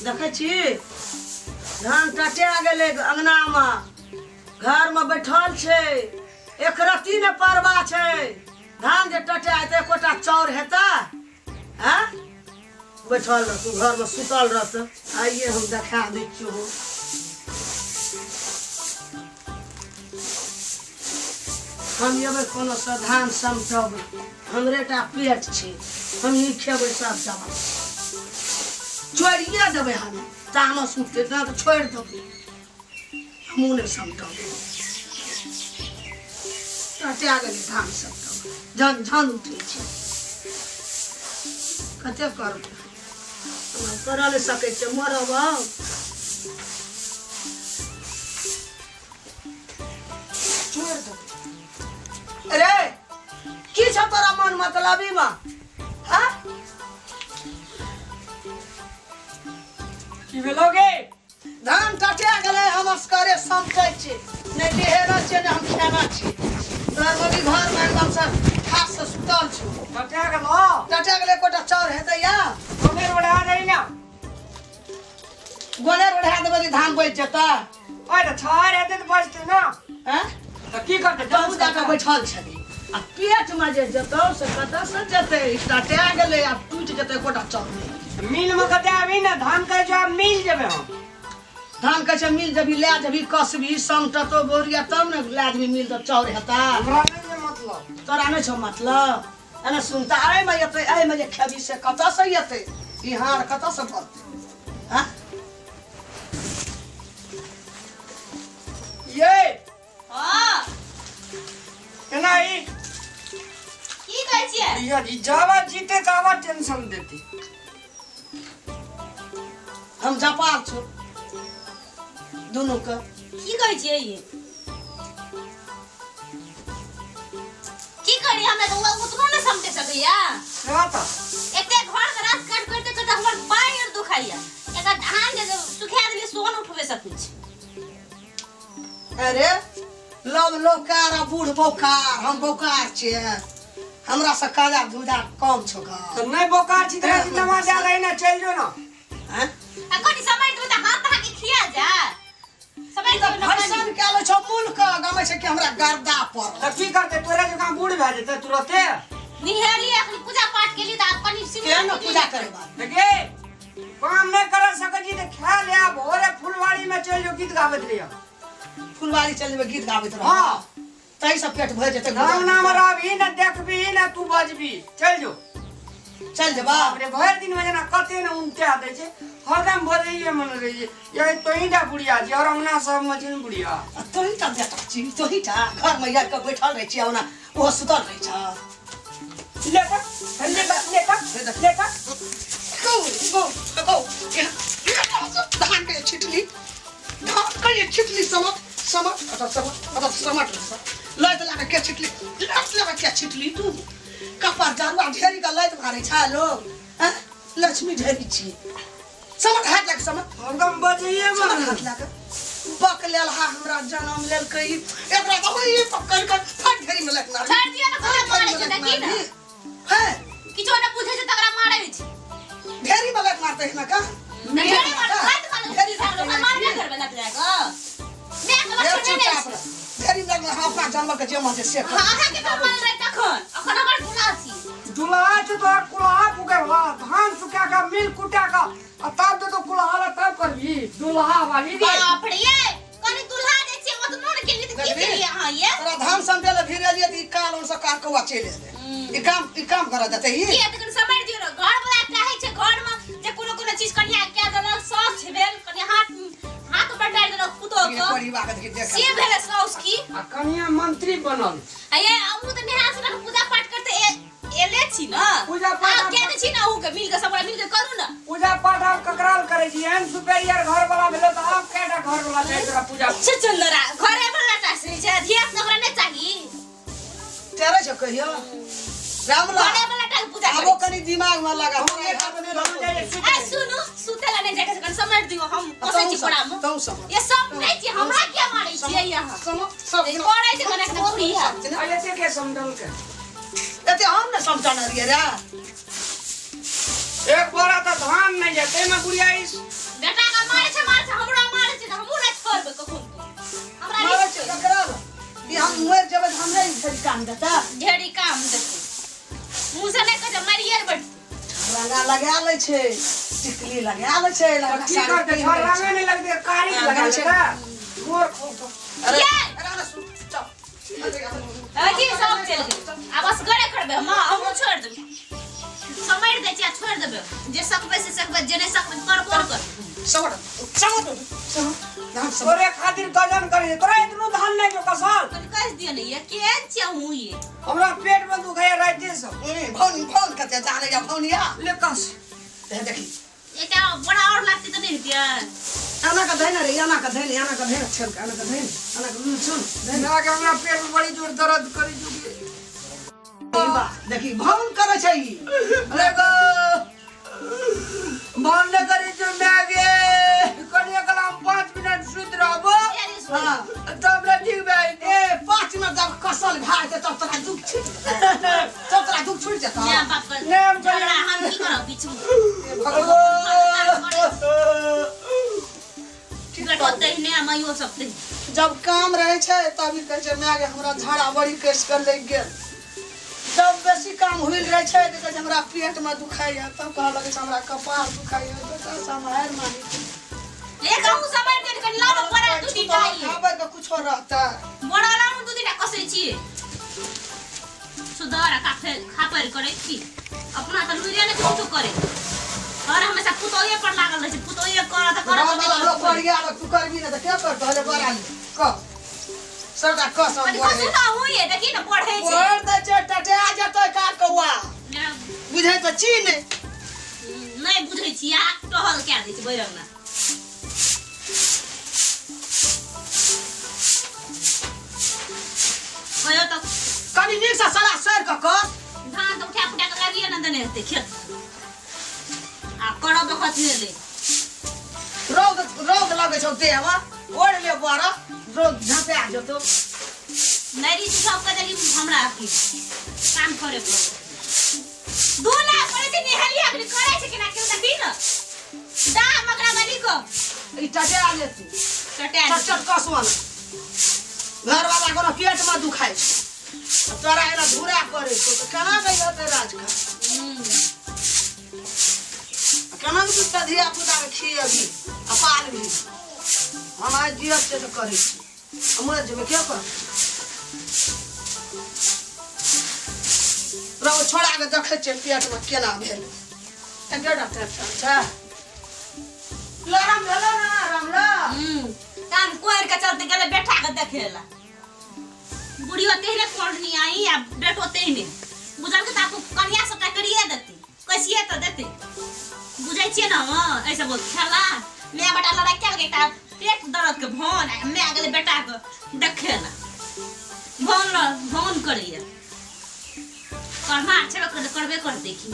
देखै छी धान टटा गेलै अङ्गनामे घरमे बैठल छै एक रत्ती ने परवा छै धान जे टटा हेतै एकोटा चाउर हेतै आँय बैठल रहतू घरमे सुतल रहतै आइए हम देखा दै छियौ हम एबै कोनो से धान समटबै हमरे टा पेट छै हमही खेबै सब जमा चोरिए देबै हम तामस उठतै तऽ छोड़ि देबै हमहूँ नहि समटबै टटा गेलै धान सब तऽ झन झन उठै छै कते करबै हमरा करऽ नहि सकै छियै मरब हम छोड़ि देबै अरे की छौ तोरा मन मतलबीमे हँ की भेलो गे धान कटा गेलै हम असगरे समटै छी नहि नहेना छियै नहि हम खेना छी तोहर मम्मी घरमे एकदम से खास से सुतल छौ कटा गेलो कटा गेलै एकोटा चाउर हेतै या गोनेर बढ़ा दही ना गोनेर बढ़ा देबै तऽ धान बचि जेतै ओए तऽ छाड़ हेतै तऽ बचतै ना आँय तऽ की करतै तहु जाकऽ बैठल छली आ पेटमे जे जेतौ से कतऽसँ जेतै टटा गेलै आब टूटि जेतै एकोटा चाउर नहि मिल में कते आबी ना धान कहै छौ आब मिल जेबै हम धान कहै छै मिल जेबही लए जेबही कसबी समटतो बोरिया तब ने लए जेबही मिल तऽ चाउर हेता हमरा नहि छै मतलब तोरा नहि छौ मतलब एना सुनता एहिमे एतै एहिमे जे खेबी से कतऽसँ एतै ई हार कतऽसँ बढ़तै हँ ये हाँ एना ई की कहै छियै यार ई जावा जीते तावा टेंशन देती हम जपाल छौ दुनू के की कहै छियै ई की करी हमरा तऽ उतनो नहि समझे सकैया सेवा तऽ एते घर के रात काट करते करते हमर बाँहि आर दुखाइया एकर धान जे सुखा देलियै सोन उठबे सकै छै अरे लव लौकार आ बूढ़ बौकार हम बौकार छियै हमरा से काजा धुजा कम छौ गा तऽ नहि बोकार छी तऽ नमाज जा रही ना चलि जो ना हैं? आ कनि समय देबै तऽ हाथ अहाँके खिया जाय समय ई तऽ देबै ने कनि। फैशन कए लै छौ मूल के गमै छै कि हमरा गर्दा पर तऽ की करतै तोरे जकाँ बूढ़ भए जेतै तुरते निहेली अखनी पूजा पाठ केली तऽ आब कनि केहन ने पूजा करे बात देखिए काम नहि कर सकै छी तऽ खा ले आ भोरे फुलवाड़ी में चलि जो गीत गाबैत रहियो फुलवारी चलि जेबै गीत गाबैत रह हाँ। ताहि से पेट भरि जेतै राम नाम रहबी ने देखबी ने तू बजबी चलि जो चल जेबा बाप रे भरि दिन में जेना कते ने उनटा दै छै हरदम बजैये मन रहै छै ये तोही टा बुढ़िया छी और अंगना सब में छै ने बुढ़िया आ तोही टा बेटा छी तोही टा घर में आबि कऽ बैठल रहै छी आ ओना ओहो सुतल रहै छ ले तऽ ले तऽ ले तऽ ले तऽ गौ गौ गौ धान के छिटली धान के छिटली समट समट अच्छा समट अच्छा समट लैत लए के छिटली लैत लए के छिटली तू कपार जारुआ ढेरी के लैत मारै छै लोग हैं लक्ष्मी ढेरी छी समट हाथ लग समट हरदम बजैये समट मन हाथ लग बक लेल हा हमरा जन्म लेलकै ई। एकरा तऽ ई पकड़ के फट ढेरी में लैत मारली छोड़ि दियौ ने कोना मारै छै देखी ने हैं किछो नहि बुझै छै तकरा मारै छै ढेरी में लैत मारते है ना का ढेरी मारै लात मारै ढेरी छै ओकरा मारबे करबै लात लए कऽ माय के ढेर लक्षण नहि चुपचाप छै रह। ढेरी में लग अपना जन्म के जे मन छै से कर हाँ अहाँके तऽ मारल रहै तखन अखन हमर दुला छी दुल्हा छै तोहर कुल्हा फूके वाला धान सुखा के मिल कुटा के आ तब दे तो कुल्हा ला तब करबी दुल्हा वाली रे बाप रे ये कनि दुल्हा जे छियै ओतनो ने केलियै तऽ की देखबी? केलियै अहाँ ये तोरा धान समझे ले भीड़ एलियै तऽ ई काल ओनसँ कार कौआ चलि एलै ई काम ई काम करऽ देतै ई किया तऽ कनि समझि दियौ ने घर वाला चाहै छै घरमे जे कोनो कोनो चीज कनिया कए देलक साउस भेल कनि हाथ हाथ बटारि देलक पुतोह ई के परिवार के देखी देख से भेलै साउस की आ कनिया मंत्री बनल आ ये अहूँ तऽ नेहा सुना कऽ पूजा पाठ करते एले छी ने पूजा पाठ आब कए दै छी ने अहूँके मिल कऽ सब गोटा मिल कऽ करू ने पूजा पाठ आब ककरा ल करै छी एहन सुपेरियर घर वाला भेलो तऽ आब केटा घर वाला छै तोरा पूजा से चंदरा घरे वाला टा से छै धिया पुता ओकरा नहि चाही तेरे छौ कहियो रामलाल घरे वाला टा के पूजा आबो करै कनि दिमाग में लगा हम हमरा नहि घर में नहि हम रहू। जाइए सुति आ सुनू सुते ला नहि जाके कनि समझ दियौ हम कसै छी कोड़ा मे तहूँ समझ ये सब नहि छी हमरा किया मारै छियै यहाँ समझ सब करै छै कने कने बुढ़िया आ एते के समझल के एते हम ने समझने रहियै रे एक बोरा तऽ धान नहि छै ताहिमे बुढ़िया ई लगा लै छै, टिकली लगा लै छै। तऽ की करतै? छर रंगे नहि लगतै, कारी हाँ, लगा छै। लेतै मोर खो। अरे ये! अरे अरे, सुन, चल। अरे, अरे। अजी सब चलि गेल, आब असगरे करबै हम। हमहूँ छोड़ि देबै, सम्हारि दै छियै आ छोड़ि देबै। जे सकबै से सकबै, जे नहि सकबै करबो नहि करबै। समट समट समट धान समट। तोरे खातिर गजन करै छै, तोरा इतनो धान नहि जो कसल। कनि कहि दिअ ने ये, केहन छियै अहूँ ये? हमरा पेट में दुखाइया राइते से। ए, भौनी भौन कते जाने या भौनिया। ले कस। हे देखी। एकटा बड़ा और लागतै तऽ नहि हेतै? आना का धैन रे, आना का धैन, आना का धैन, छेल के आना का धैन, आना का सुन धैन। ना के हमरा पेट में बड़ी जोर दर्द करै छौ। ई बा देखी, भौन करे छै ई। अरे गो, मन नहि करै छौ माय गे। कनिए काल हम 5 मिनट सुति रहबो। हाँ। तब हमरा ठीक भए जेतै। ए, 5 मिनट जब कसल भए जेतै तब तोरा दुख छूट जेतौ, तब तोरा दुख छूट जेतौ। माय बाप के नहि, हम झगड़ा हम की करब बीचमे? ए, भगवान। बेटो तहिने आ माइयो सब तहिने। जब काम रहै छै तब ई कहै छै, माय गे, हमरा झाड़ा बड़ी कसि कऽ लागि गेल। जब बेसी काम हुइल रहै छै तऽ कहै छै, हमरा पेटमे दुखाइया। तब कहऽ लगै छै, हमरा कपार दुखाइया। बेटा, सम्हारि मानी। एक अहूँ सम्हारि देल कनि, लाउ ने बोरा दू तीनटा ई। खाबै के कुछो रहतै? बोरा लाउ ने, दू तीनटा कसै छियै सुधर आ काफे खापर करै छी। अपना तऽ लुरिये नहि कुछो करै, और हमेशा पुतोहिए पर लागल रहै छै। पुतोहिए कर तऽ कर। बढ़िया, तू करबी ने तऽ के करतौ? हले बड़ा ले कह, सबटा कसम। कनि बढ़े कसू तऽ अहूँ ये, देखी ने, बढ़ै छै। बढ़ दै छै, टटा जेतै का कौआ। बुझै तऽ छी नहि। नहि बुझै छी आ टहल कए दै छै बैरंगना। कहियो तऽ कनि नीकसँ सलाह सड़ि कऽ कस। धान तऽ उठा पुटा कऽ लाबिये ने देने हेतै खेत आ करब बखत नहि लै। रौद रौद लगै छौ देहमे, ओढ़ ले बड़ा, रौद झपा जेतौ। नैरी सब कह देली हमरा की काम करे पड़त। 2 लाख पड़ै छै निहलिया अखनी करै छै केना केना, देखी ने दाम ओकरा बनी को। ई टटा लेतू। कटा। चट चट कसवन घरवाला कोनो पेटमे दुखाइ छै आ तोरा एना धूरा करै छौ तऽ केना कऽ हेतै राजका? केना कऽ तू धिया पुताके खियेबी आ पालबी? हम आइ जियत छै तऽ करै छी आ मरि जेबै, के कर रौ? छोड़ाके देखै छियै पेटमे केना भेल। एकेटा टेंशन छै, लरम भेलो ने रामला। काम कोरि के चलते गेलै बेटा के देखे ला। बुढ़ियो तेहने कोढ़नी आई आ बेटो तेहने। बुझल के तऽ कनिया सबटा करिए देतै, कैसिए तऽ देतै, बुझै छियै ने हम। ऐसे बहुत खेला माय बेटा लड़ाइ कयल एकटा पेट दर्द के भौन आ माय गेलै बेटा के देखे ला। भौन ल भौन करैया, करना छेबे करतै, करबे करतै की।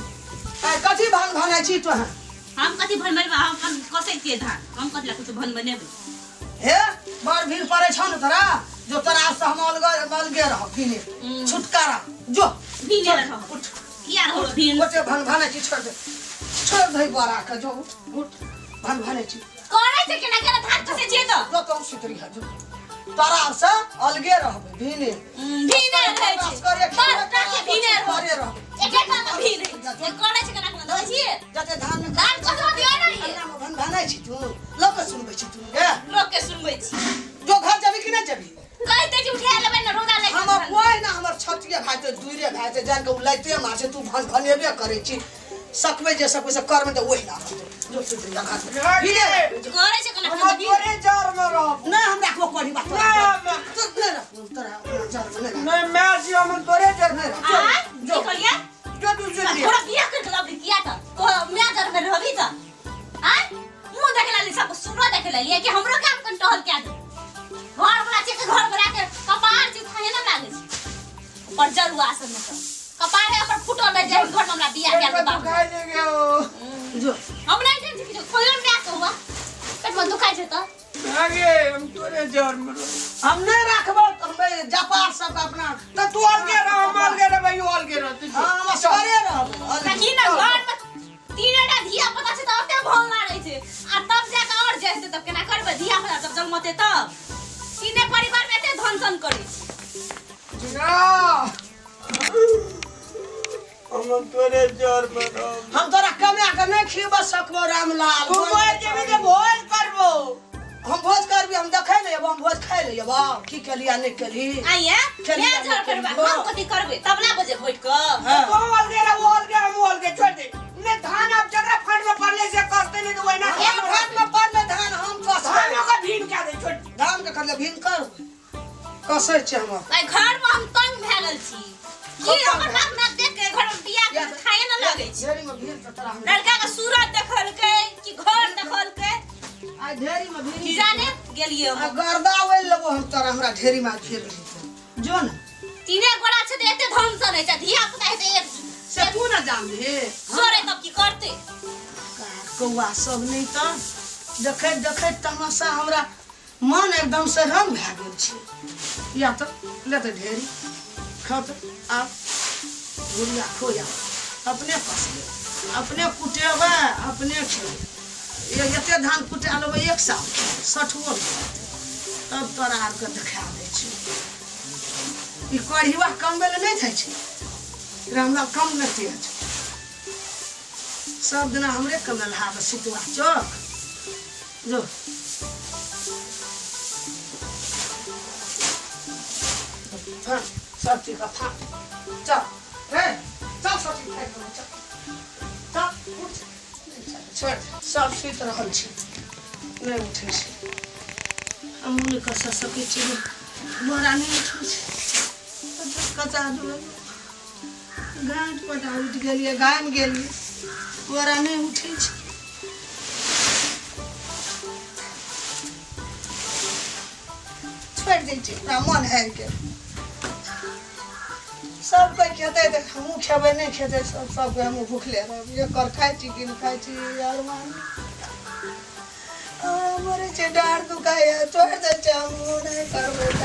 आइ कथी भान भानै छी तोहन? हम कथी भन बनेबै? हम अपन कसै छियै धान, हम कथी ला कुछ भन बनेबै? हे, बड़ भीड़ पड़ै छौ ने तोरा, जो तोरा से हम अलगे अलगे रहब भिने। छुटकारा जो। भीने रहब। उठ। किया रहब भीन? ओते भन भानै छी, छोड़ दे, छोड़ दे बड़ा के, जो उठ उठ, भन भानै छी। करै छै केना केना धान कसै छियै तऽ। जो तो सुतरी है, जो तोरा से अलगे रहबै भिने। भीने रहै छै। असगरे। बस टाके भीने रहब। असगरे रहबै। एके ठाम भीन रहै छै, करै छै केना केना दै छियै। जते धान में धान कसो दियौ ने ये। अंगना में भन भानै छी तू, लोक के सुनबै छी तू गे? लोक के सुनबै छी। जो घर जेबी कि नहि जेबी? कहि दै छी, उठा लेबै ने, रौदा लागि हमर जेतै। कोइ ना, हमर छतिए भाइ छै, दूरे भाइ छै, जान के उ लाइते मार छै। तू भन भनेबे करै छी, सकबै जे सकबै से करबै तऽ ओहि ना रहतौ। जो सुधरी जा घर भिने। करै छै केना हम केना भीन। तोरे जर में रहब। नहि, हम राखबो करी बात। नहि, तू नहि राखबो, तोरा जर में नहि राखबो। नहीं, मैं छी, हम तोरे जर में रहब। आय जो। की कहलियै? जो तू सुन तोरा बियाह कर के लबी किया तऽ तो मैं जर में रहबी तऽ आय मुंह देखे लाली, सब सुनो देखे लाली कि हमरो काम कन टहल के दे। घर बना छै के घर बना के कपार छै, थाहे ना लागे छै ऊपर जरुआ सब में तऽ कपारे पर फुटल रह जाय। घर में हमरा बियाह पेट के में बाप दुखाई ले गयो। जो। हम नहीं जान छी कि कोई मैं कहवा पेट में दुखाइ छै तऽ। आगे हम तोरे जर में रहब। हम नहि राखबो तऽ हम जपार सब अपना। तऽ तू अलगे रह, हम अलगे रहबै, you अलगे रह तू। हाँ, हम असगरे रहबै। देखी ना, घर में तीनेटा धिया पुता छै तऽ ओते भौं मारै छै आ तब जाके और जे हेतै तब केना करबै? धिया पुता जब जन्मते तब तीने परिवार में एते धन धन करै छै। ना, हम तोरे जर में रहब। हम तोरा कमा के नहीं खियबा सकबो रामलाल। तू मर जेबी तऽ भोज करबो। हम भोज करबी, हम देखै ले एबो, हम भोज खाइ ले एबो की केली आ नहि केली। आइए चलिए, ले झड़ करबा चलिए। हम कथी करबै तबला बजे बैठ कऽ। हाँ। तो अलगे रह, वो अलगे, हम अलगे, छोड़ दे। ने धान अब जकरा फंड में पड़ले से कसते नहीं तो वही ना। एक भात में पड़ले धान हम कसबै। धान ओकर भीन कए दे, छोड़ दे। धान के करले भीन कर कसै छै हम। आइ घर में हम तंग भए गेल छी की हमर बाप माय देख के घर में बियाह के खाए न लगै छै। ढेरी में भीड़ तऽ तोरा हम लड़का के सूरत देखलकै कि घर देखलकै आइ ढेरी में भीड़ की जाने गेलियै आ हम। गर्दा ओलि लेबो हम तोरा, हमरा ढेरी में भीड़ रहै जो ने। तीने गोड़ा छै तऽ एते धन सन होइ छै, धिया पुता हेतै एक से तू ने जानबही। सोरे तब की करतै। कौआ सब नहि तऽ देखैत देखैत तमाशा हमरा मन एकदम से रंग भए गेल छै। या तऽ ले तऽ ढेरी खाउ तऽ आब गुड़िया खोया अपने कसबै, अपने कुटेबै, अपने खेबै। एते धान कुटा लेबै एक साल सठुओ तब तोरा आरके देखा दै छी। ई कढ़िवा कमबै लए नहि जाइ छै रामलाल, कम नहि तेज सब दिना हमरे कमेलहा के सितुआ चौक जो। फान सब चीज का फान, चल रे चल सब चीज खाइ चल चल उठ छोड़ दे, सब सुति रहल छै नहि उठै छै। हमहूँ नहि कऽ सकै छी, बोरा नहि उठै छै। कचा घाट पटा उठि गेलियै, गामि गेलियै, बोरा नहि उठै छै। छोड़ि दै छियै, ओकरा मन हारि गेल। सब कोइ खेतै तऽ हमहूँ खेबै, नहि खेतै सब सब कोइ हमहूँ भुखले रहबै। एकर खाइ छी कि नहि खाइ छी यार मान मरै छै, डाँड़ दुखाइए, छोड़ि दै छै, हमहूँ नहि करबै।